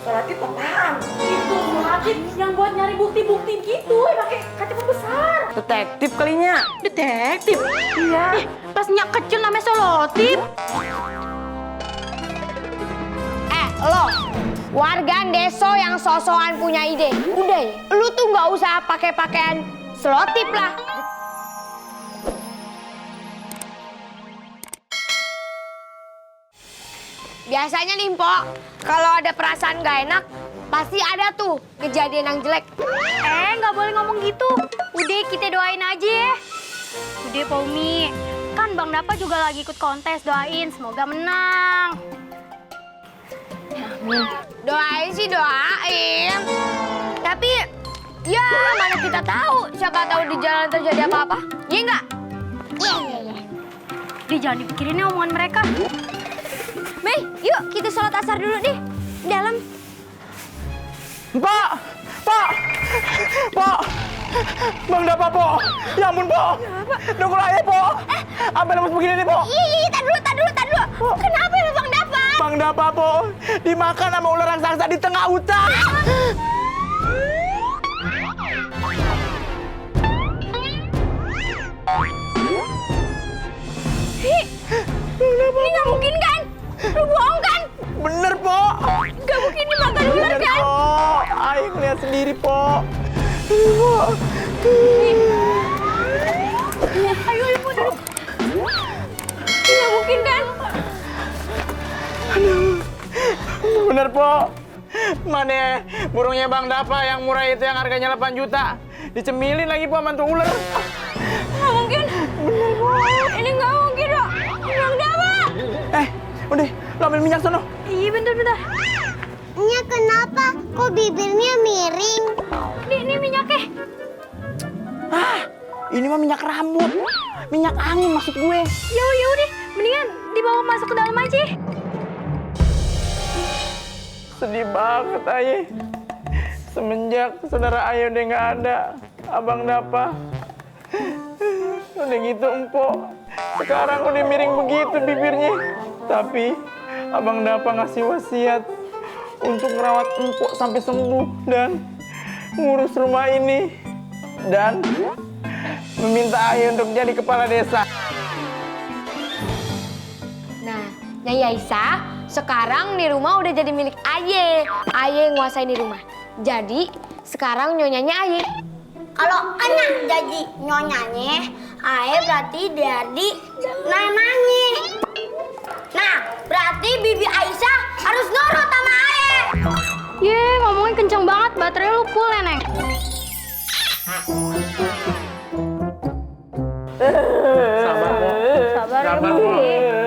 Selotip apaan? Itu selotip yang buat nyari bukti-bukti gitu, pakai kaca besar. Detektif kalinya. Detektif? Iya. Pas nyak kecil namanya selotip. Lo, warga deso yang sosokan punya ide. Udah ya, lu tuh nggak usah pakai pakaian selotip lah. Biasanya nih, Mpok, kalau ada perasaan gak enak, pasti ada tuh kejadian yang jelek. Nggak boleh ngomong gitu. Udah, kita doain aja ya. Udah, Pak Umi. Kan Bang Dapa juga lagi ikut kontes, doain. Semoga menang. Doain sih doain. Tapi, ya mana kita tahu. Siapa tahu di jalan terjadi apa-apa. Iya nggak? Iya. Dia jangan dipikirin ya omongan mereka. Mei, yuk kita sholat asar dulu deh. Dalam. Pak! Bang Dapa, Po! Ya ampun, Po! Dukul aja, Po! Apa lemes begini nih, Po? Iya, tar dulu. Kenapa ya Bang Dapa? Bang Dapa, Po! Dimakan sama ular raksasa di tengah hutan! Ini nggak mungkin kan? Lu bohong kan? Bener, Po! Nggak mungkin dimakan ular Bener, kan? Po! Ayo ngeliat sendiri, Po! Ini, Po! Ayo ibu duduk. Nggak mungkin kan? Bener, Po! Mana burungnya Bang Dapa yang murah itu yang harganya 8 juta. Dicemilin lagi, Po, sama tuh ular. Nggak mungkin. Bener, Po. Ini nggak mungkin, Dok. Bang Dapa. Udah, lo ambil minyak sono. Iya, bentar. Nya kenapa? Kok bibirnya miring? Ini minyaknya. Ini mah minyak rambut. Minyak angin maksud gue. Ya udah, mendingan dibawa masuk ke dalam aja. Sedih banget, Aye. Semenjak saudara Aye udah nggak ada, Abang Dapa udah gitu empok. Sekarang udah miring begitu bibirnya. Tapi Abang Dapa ngasih wasiat untuk merawat empok sampai sembuh dan ngurus rumah ini dan meminta Aye untuk jadi kepala desa. Nah, Nyai Aisyah, sekarang nih rumah udah jadi milik Aye. Aye nguasain di rumah. Jadi, sekarang nyonyanya Aye. Kalau anak jadi nyonyanya, Ae berarti jadi nananya. Nah, berarti Bibi Aisyah harus nurut sama Ae. Ye, ngomongin kenceng banget, baterai lu full ya, Neng. Sabar, Po. Sabar ya, Sabar, Bu.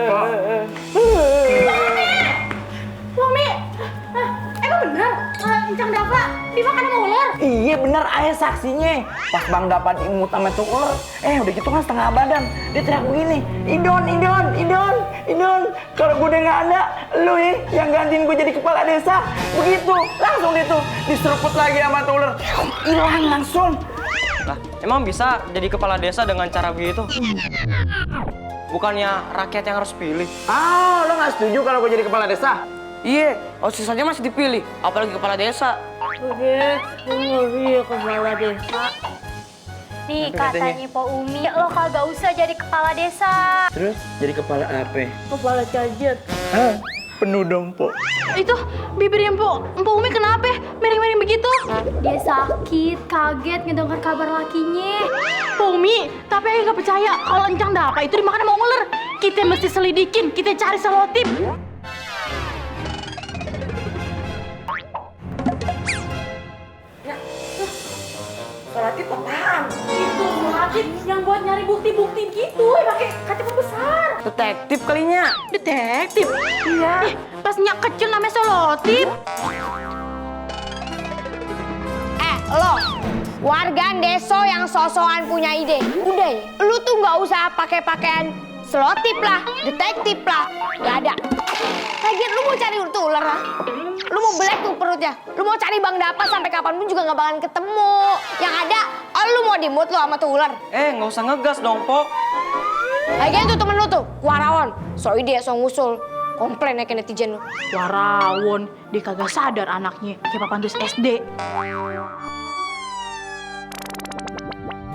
Po. Po. Mami, emang bener? Encang Dapa dimakan sama ular? Iya bener, Ayah saksinya. Pas Bang dapat imut sama tuh ular, udah gitu kan setengah badan. Dia teriak begini, Idon. Kalau gue udah nggak ada, lu yang gantiin gue jadi kepala desa. Begitu, langsung dia tuh diseruput lagi sama tuh ular. Hilang langsung. Lah, emang bisa jadi kepala desa dengan cara begitu? Bukannya rakyat yang harus pilih? Lo nggak setuju kalau gue jadi kepala desa? Iya, OSIS saja masih dipilih, apalagi kepala desa. Udah, ngeri ya kepala desa. Nih, katanya Po Umi, lo kagak usah jadi kepala desa. Terus jadi kepala apa? Kepala cajet. Hah? Penuh dong, Po. Itu bibirnya Mpok Umi kenapa? Miring-miring begitu. Dia sakit, kaget ngedengar kabar lakinya. Po Umi, tapi Ayah nggak percaya kalau Encang Dapa itu dimakan sama ular. Kita mesti selidikin, kita cari selotip. Selotip apaan? Itu selotip yang buat nyari bukti-bukti gitu, pakai kaca besar. Detektif kalinya. Detektif? Iya. Pas nyak kecil namanya selotip. Lo, warga deso yang sosokan punya ide. Udah ya, lu tuh nggak usah pakai pakaian selotip lah, detektif lah. Gak ada. Lagian lu mau cari tuh ular lah. Lu mau belek tuh perutnya. Lu mau cari Bang Dapa sampai kapanpun juga nggak bakalan ketemu. Yang ada, lu mau dimut lu sama tuh ular. Nggak usah ngegas dong, Po. Lagian tuh temen lu tuh, Warawan. So ide, so ngusul. komplain ya ke netizen lu. Warawon, dia kagak sadar anaknya kayak papan tulis SD.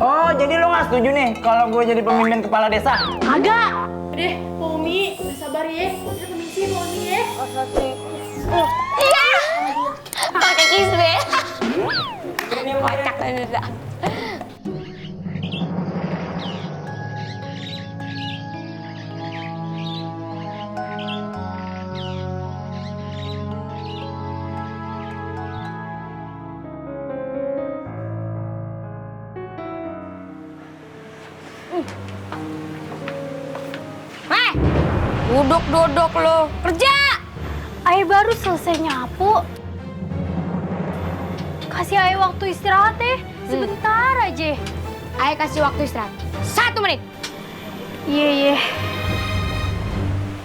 Oh, jadi lo nggak setuju nih kalau gue jadi pemimpin kepala desa? Kagak. Deh, Pomi, sabar ya. Kita permisi, Pomi ya. Iya. Pakai kisbe. Kocak banget. Duduk lo, kerja. Ayah baru selesai nyapu. Kasih ayah waktu istirahat deh, sebentar aja. Ayah kasih waktu istirahat 1 menit. Iya.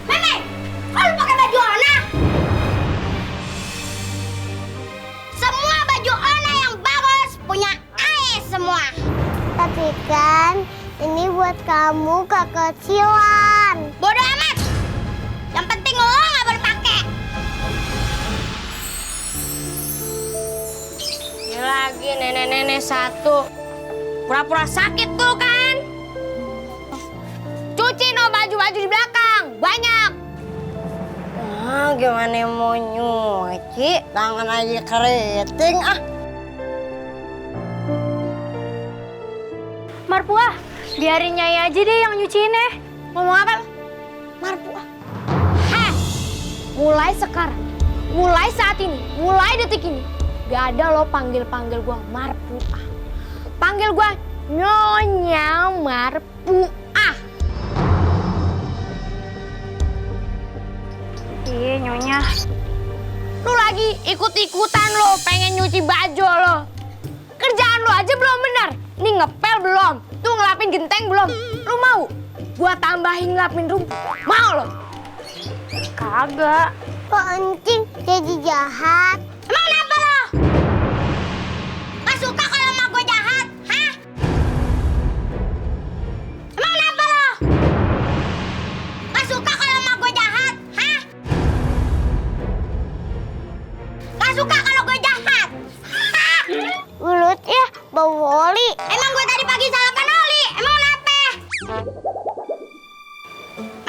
Meme, kok lu pakai baju Ona? Semua baju Ona yang bagus punya Ae semua. Tapi kan ini buat kamu kekecilan. Bodoh amat. Yang penting lo nggak boleh pakai. Ini lagi nenek-nenek satu. Pura-pura sakit tuh kan. Cuci no baju-baju di belakang. Banyak. Gimana mau nyuci? Tangan aja keriting ah. Marpuah, biarin Nyai aja deh yang nyuciin ya. Ngomong apa lo? Marpuah. Mulai sekarang, mulai saat ini, mulai detik ini, gak ada lo panggil-panggil gua Marpuah. Panggil gua Nyonya Marpuah. Iya, Nyonya. Lu lagi ikut-ikutan lo, pengen nyuci baju lo. Kerjaan lo aja belum benar. Nih ngepel belum, tuh ngelapin genteng belum. Lu mau? Gua tambahin ngelapin rumput. Mau lo? Kagak. Kok encing jadi jahat? Emang kenapa lo? Gak suka kalau sama gue jahat, hah? Emang kenapa lo? Gak suka kalau sama gue jahat, hah? Gak suka kalau gue jahat? Hah? Mulutnya bau oli. Emang gue tadi pagi sarapan oli? Emang kenapa?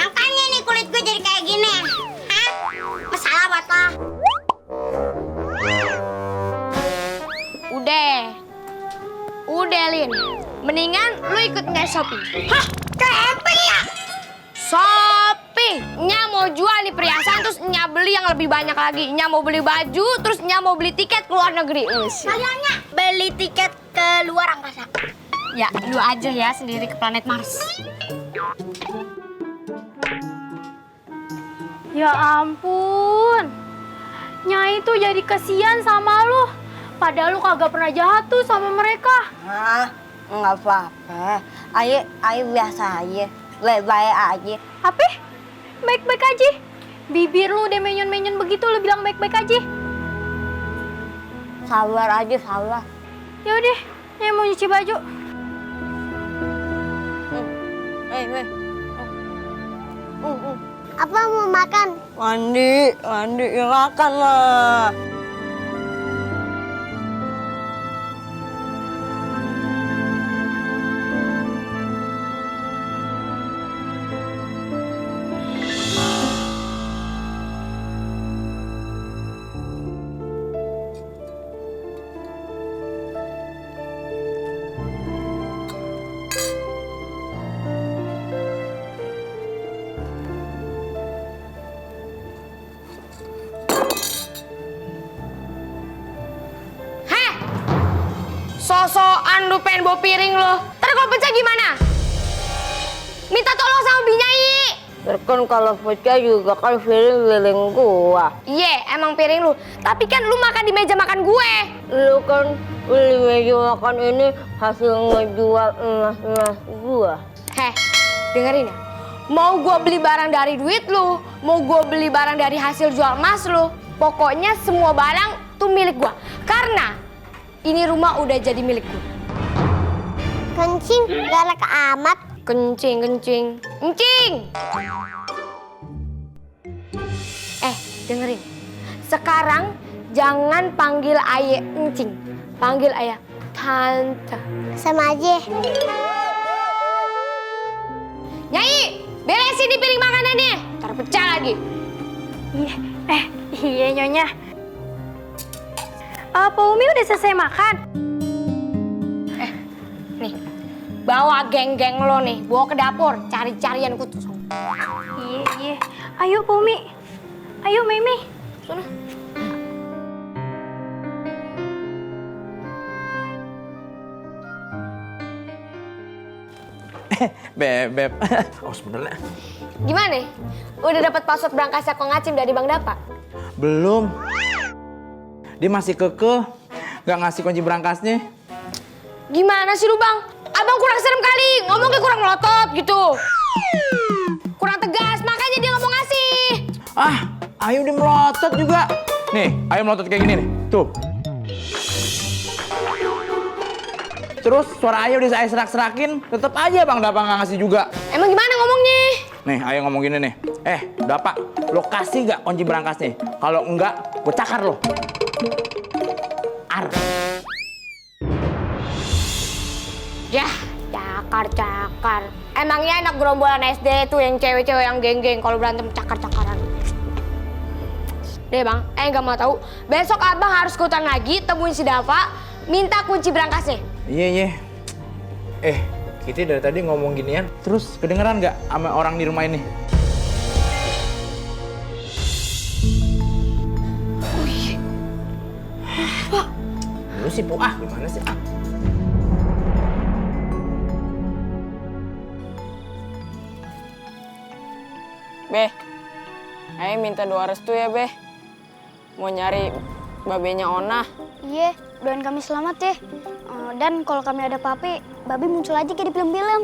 Makanya nih kulit gue jadi kayak gini. Hah? Masalah buat lo? Udah, Lin. Mendingan lu ikut Nya shopping. Hah? Camping ya? Shopping. Nya mau jual nih perhiasan, terus Nya beli yang lebih banyak lagi. Nya mau beli baju, terus Nya mau beli tiket ke luar negeri. Kayaknya beli tiket ke luar angkasa. Ya, lu aja ya sendiri ke planet Mars. Ya ampun. Nyai tuh jadi kesian sama lu. Padahal lu kagak pernah jahat tuh sama mereka. Ah, nggak apa-apa. Ayo biasa aja. Baik-baik aja. Apa? Baik-baik aja. Bibir lu udah menyon-menyon begitu, lu bilang baik-baik aja. Sabar aja, sabar. Ya udah, Nyai mau nyuci baju. Apa mau makan? Mandi, ya makan lah. Sosokan lu pengen bawa piring lu. Ntar kalau pecah gimana? Minta tolong sama Binyai. Kan kalau pecah juga kan piring gua. Iya, emang piring lu. Tapi kan lu makan di meja makan gue. Lu kan beli meja makan ini hasil ngejual emas gua. Heh, dengerin ya. Mau gue beli barang dari duit lu, mau gue beli barang dari hasil jual emas lu, pokoknya semua barang tuh milik gua. Karena ini rumah udah jadi milik gue. Kencing galak amat. Kencing. dengerin. Sekarang jangan panggil ayah encing, panggil ayah tante. Sama aja. Nyai, beresin di piring makanannya, ntar pecah lagi. Iya Nyonya. Pak Umi udah selesai makan? Nih, bawa geng-geng lo nih, bawa ke dapur, cari-carian kutu. Iya. Ayo Pak Umi. Ayo Mimi. Sana. Beb. Oh sebenarnya Gimana? Udah dapat password berangkasnya Kong Acim dari Bang Dapa? belum. Dia masih kekeh, nggak ngasih kunci berangkasnya. Gimana sih lu Bang? Abang kurang serem kali, ngomongnya kurang melotot gitu. Kurang tegas, makanya dia ngomong ngasih. Ah, Ayu dia melotot juga. Nih, Ayu melotot kayak gini nih. Tuh. Terus suara Ayu dia saya serak-serakin, tetep aja Bang Dapa nggak ngasih juga. Emang gimana ngomongnya? Nih, Ayu ngomong gini nih. Dapa, lo kasih nggak kunci berangkasnya? Kalau enggak, gue cakar lo. Ar. Yah, cakar. Emangnya anak gerombolan SD tuh yang cewek-cewek yang geng-geng kalau berantem cakar-cakaran. Deh Bang, nggak mau tahu. Besok Abang harus ke hutan lagi, temuin si Dava, minta kunci berangkasnya. Iya. Kita dari tadi ngomong ginian, terus kedengeran nggak sama orang di rumah ini? Lu sih, gimana sih? Be, Ayo minta doa restu ya, Be. Mau nyari babenya Ona. Iya, doain kami selamat ya. Dan kalau kami ada papi, babi muncul aja kayak di film-film.